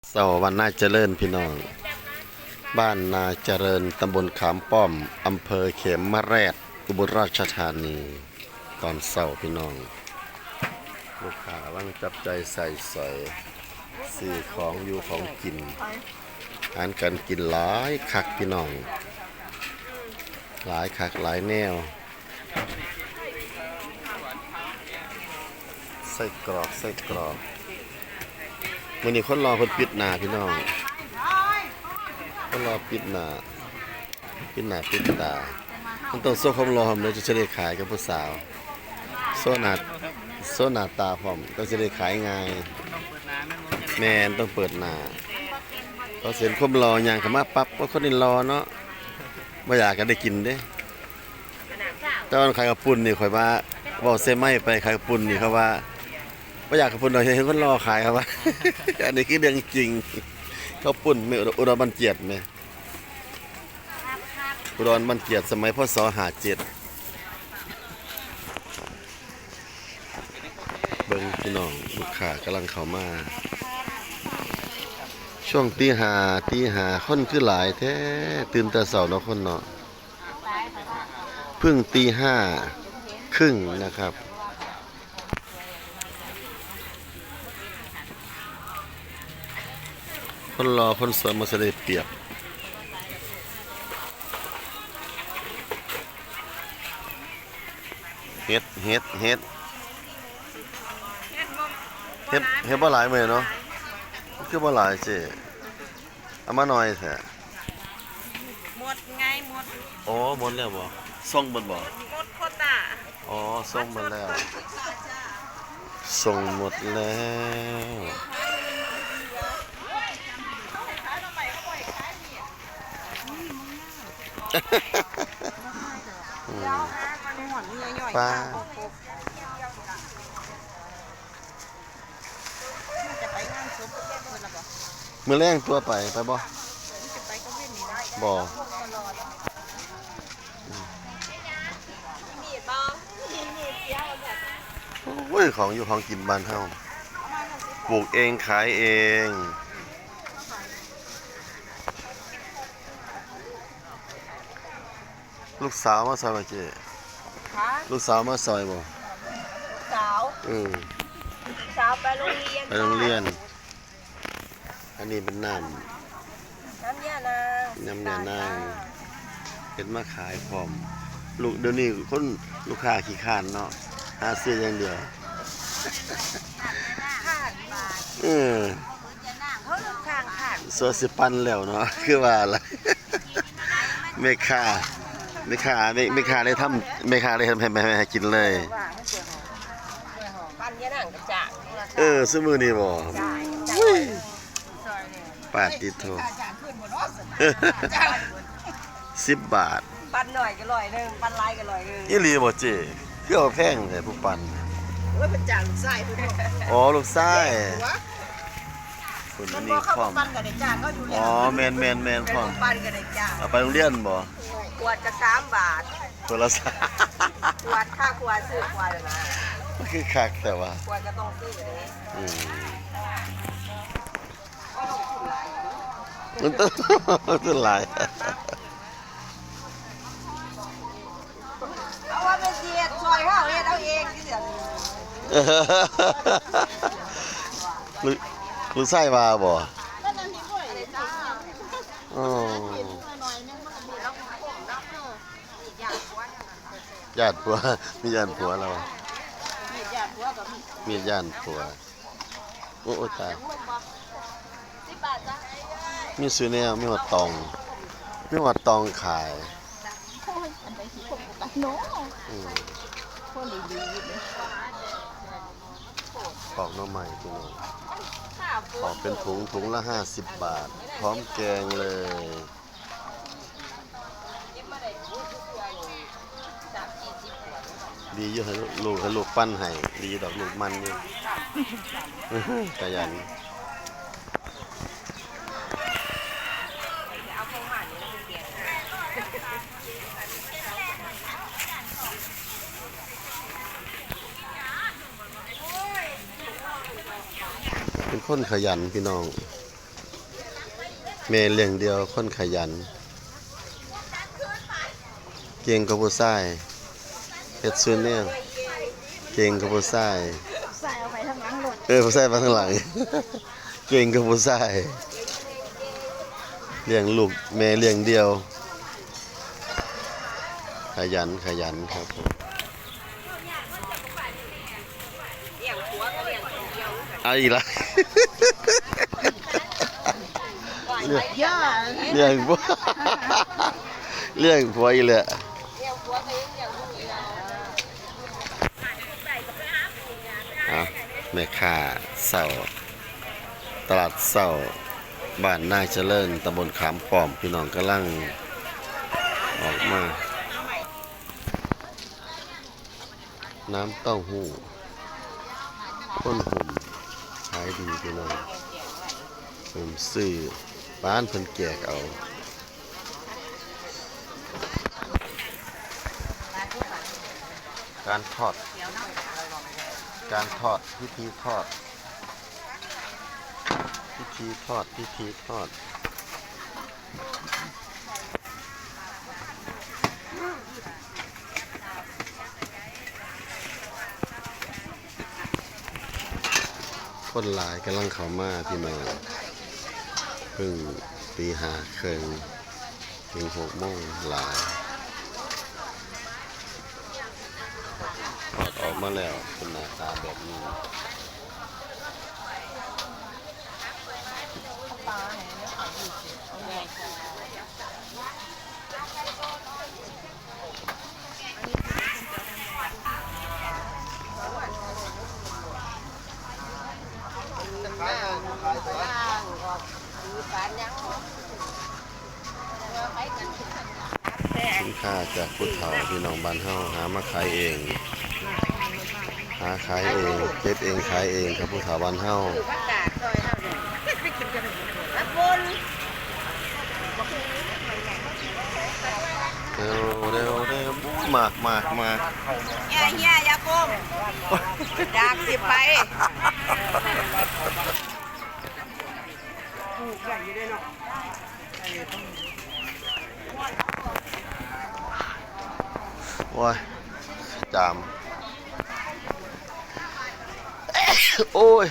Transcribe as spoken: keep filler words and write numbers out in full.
เช้าวันนาเจริญพี่น้อง บ้านนาเจริญ ตำบลขามป้อม อำเภอเขมราช อุบลราชธานี ตอนเช้าพี่น้อง ลูกค้ากำลังจับจ่ายใช้สอย ซื้อของอยู่ของกิน อาหารการกินหลายคักพี่น้อง หลายคักหลายแนว ไส้กรอก ไส้กรอก มื้อนี้คนหล่อเพิ่นปิดหน้าพี่น้อง คนหล่อปิดหน้า ปิดหน้าปิดตา มันต้องโชว์ความหล่อพร้อมเด้อ จะได้ขายกับผู้สาว โชว์หน้า โชว์หน้าตาพร้อม ต้องจะได้ขายง่าย แม่นต้องเปิดหน้า พอเห็นความหล่อย่างเข้ามาปั๊บ ว่าคนนี้หล่อเนาะ บ่อยากก็ได้กินเด้ แต่ว่าขายข้าวปุ้นนี่ข้อยว่า เว้าใส่ไมค์ไปขายข้าวปุ้นนี่เขาว่า บ่อยากข้าวปุ้นดอก เห็นคนหล่อขายเขาว่า อันนี้คือเรื่องจริง ข้าวปุ้นแม่อุดร อุดรบันเจียดแม่ อุดรบันเจียดสมัย พ.ศ. ห้าเจ็ด เบิ่งพี่น้อง ลูกค้ากำลังเข้ามา ช่วงตีห้า ตีห้า คนคือหลายแท้ ตื่นแต่เช้าเนาะคนเนาะ เพิ่งตีห้าครึ่งนะครับ คนหล่อคนสวยมันจะได้เปรียบ เห็ด เห็ด เห็ด เห็ด เห็ดบ่หลายมื้อเนาะ คือบ่หลายเจ้ เอามาหน่อยแท้ หมดไง หมด อ๋อ หมดแล้วบ่ ส่งเบิดบ่ หมดโควต้า อ๋อ ส่งเบิดแล้ว ส่งหมดแล้ว อืม ปลา จะไปงานศพเพิ่นล่ะบ่ มื้อแลงตัวไป ไปบ่ จะไปกังเว้นนี่นะ บ่ มีดบ่ มีดเสียเอาแบบ โอ้ย ของอยู่ของกินบ้านเฮา ปลูกเองขายเอง ลูกสาวมาซอยบ่เจ้ คะ ลูกสาวมาซอยบ่ สาว อืม สาวไปโรงเรียน ไปโรงเรียน อันนี้เป็นน้ำ น้ำยานาง น้ำยานาง สิบบาทจ้า เฮ็ดมาขายพร้อม ลูก เดี๋ยวนี้คนลูกค้าขี้คร้านเนาะ หาซื้ออย่างเดียว ค่ะ เออ เขาลูกค้างค่ะ สัวสิปั่นแล้วเนาะ คือว่าล่ะ แม่ค้า แม่ค้า แม่ แม่ค้าได้ทำ แม่ค้าได้ทำให้ ให้ ให้กินเลย ปั่นยานางกระจ่าง เออ ซุมื้อนี้บ่ จ้า อุ้ย ปาดติดโท สิบบาท ปั่นหน่อยก็ร้อยหนึ่ง ปั่นหลายก็ร้อยหนึ่ง อีหลีบ่เจ้ คือเอาแพงแท้ผู้ปั่น โอ้ย เป็นจ้างลูกชายเพิ่นเนาะ อ๋อ ลูกชาย หัว คุณ มัน นี่ บ่ เขา พร้อม ปั่นก็ได้จ้างเขาอยู่แล้ว อ๋อ แม่น แม่น แม่น แม่น พร้อม ปั่นก็ได้จ้าง เอาไปโรงเรียนบ่ ขวดก็สามบาท คนละสาม ขวด ค่าขวด ซื้อขวดนะ มันคือคักแต่ว่า ขวดก็ต้องซื้อเลย อืม มันต้อง มันต้องหลาย เอาว่าเป็นสิเฮ็ดซอยเฮาเฮ็ดเอาเองที่เดียว ลูก ลูกชายว่าบ่ อ๋อ ย้านผัว มีย้านผัวแล้ว มีย้านผัว โอ้ โอ้ย ตาย มีซุแนว มีฮอดตอง มีฮอดตองขาย โอ้ย อันใดสิคบกันเนาะ อืม คนดีๆอยู่เด้ ปอกหน่อไม้พี่น้อง ปอกเป็นถุง ถุงละห้าสิบบาท พร้อมแกงเลย ดีอยู่ ให้ลูก ให้ลูกปั้นให้ ดีดอก ลูกมันอยู่ ขยัน เป็นคนขยันพี่น้อง แม่เลี้ยงเดี่ยวคนขยัน เก่งกว่าผู้ชาย เฮ็ดซุแนว เก่งกว่าผู้ชาย ใส่เอาไปทางหลังรถ เออ ผู้ชายมาข้างหลัง เก่งกว่าผู้ชาย เลี้ยงลูกแม่เลี้ยงเดี่ยว ขยันขยันครับผม เอาอีกละ เลี้ยง เยอะ เลี้ยงผัว เลี้ยงผัวอีกแล้ว อ่ะ แม่ค้าเช้า ตลาดเช้า บ้านนาเจริญ ตำบลขามป้อม พี่น้องกำลังออกมา น้ำเต้าหู้ คนหุ่ม ขายดีพี่น้อง หุ่มซื้อ บ้านเพิ่นแจกเอา การทอด การทอด พิธีทอด พิธีทอด พิธีทอด คนหลายกำลังเข้ามาพี่น้อง เพิ่งตีห้าครึ่ง ถึงหกโมงหลาย ทอดออกมาแล้วเป็นหน้าตาแบบนี้ สินค้าจากผู้เฒ่าพี่น้องบ้านเฮาหามาขายเอง หาขายเอง เก็บเองขายเองครับผู้เฒ่าบ้านเฮา เร็วเร็วเร็ว มากมากมาก เฮียเฮียอย่าก้มอยากสิไป โอ้ย จาม โอ้ย